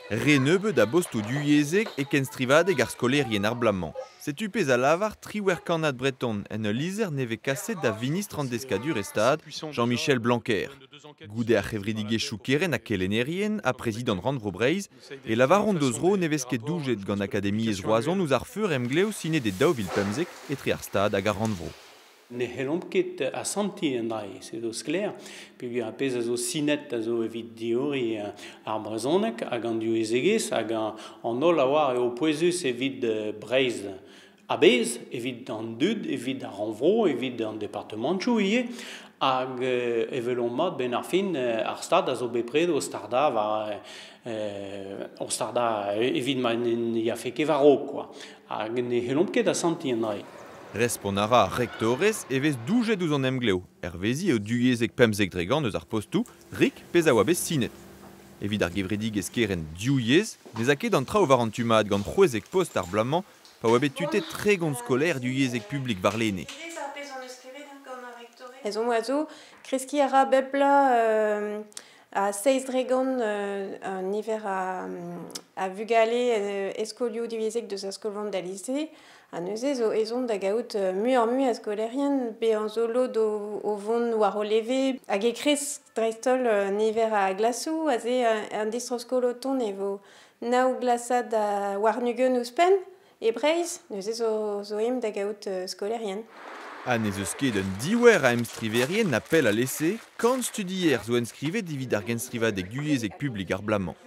Re nebeud a bostoù divyezhek e kenstrivadeg ar skolaerien ar bloaz-mañ. Setu pezh a lavar triwec'h kannad breton en ul lizher nevez kaset da vinistr an deskadurezh Stad, Jean-Michel Blanquer. Goude ar c'hevredigezhioù kerent ha kelennerien ha prezidant Rannvro Breizh e lavaront d'o zro ne vez ket doujet gant Akademiezh Roazhon ouzh ar feur-emglev sinet e 2015 etre ar Stad hag ar Rannvro. Ne c'hellomp ket asantiñ an dra-se, se zo sklaer, peogwir ar pezh a zo sinet a zo evit diorriñ ar brezhoneg hag an divyezhegezh hag an holl a oar eo pouezus evit Breizh a-bezh, evit an dud, evit ar rannvro, evit an departemantoù ivez, hag evel omp mat benn ar fin ar Stad a zo bepred o stardañ war o stardañ evit ma ne yafe ket war-raok quoi, hag ne c'hellomp ket asantiñ an dra-se. Respont a ra ar rektorez e vez doujet ouzh an emglev. Hervezi eo divyezhek 15% eus ar postoù, rik pezh a oa bet sinet. Evit ar gevredigezh kerent Div Yezh ne'z a ket an traoù war an tu mat gant 16 post ar bloaz-mañ pa oa bet tutet 30 skolaer divyezhek publik warlene. Ezhomm a zo kreskiñ a ra bep bloaz a 7% an niver a vugale e skolioù divyezhek deus ar skol-vamm da lise. Ha neuze zo ezhomm da gaout muioc'h-mui a skolaerien bezañ zo lod o vont war o leve. Hag e kresk dreist-holl niver a glasoù. Aze an distro-skol o tont e vo nav glasad warn-ugent ouzhpenn e Breizh. Neuze zo ezhomm da gaout skolaerien. Ha n'ez eus ket un diouer a emstriverien na pell alese, kant studier zo enskrivet evit ar genstrivadeg divyezhek publik ar bloaz-mañ.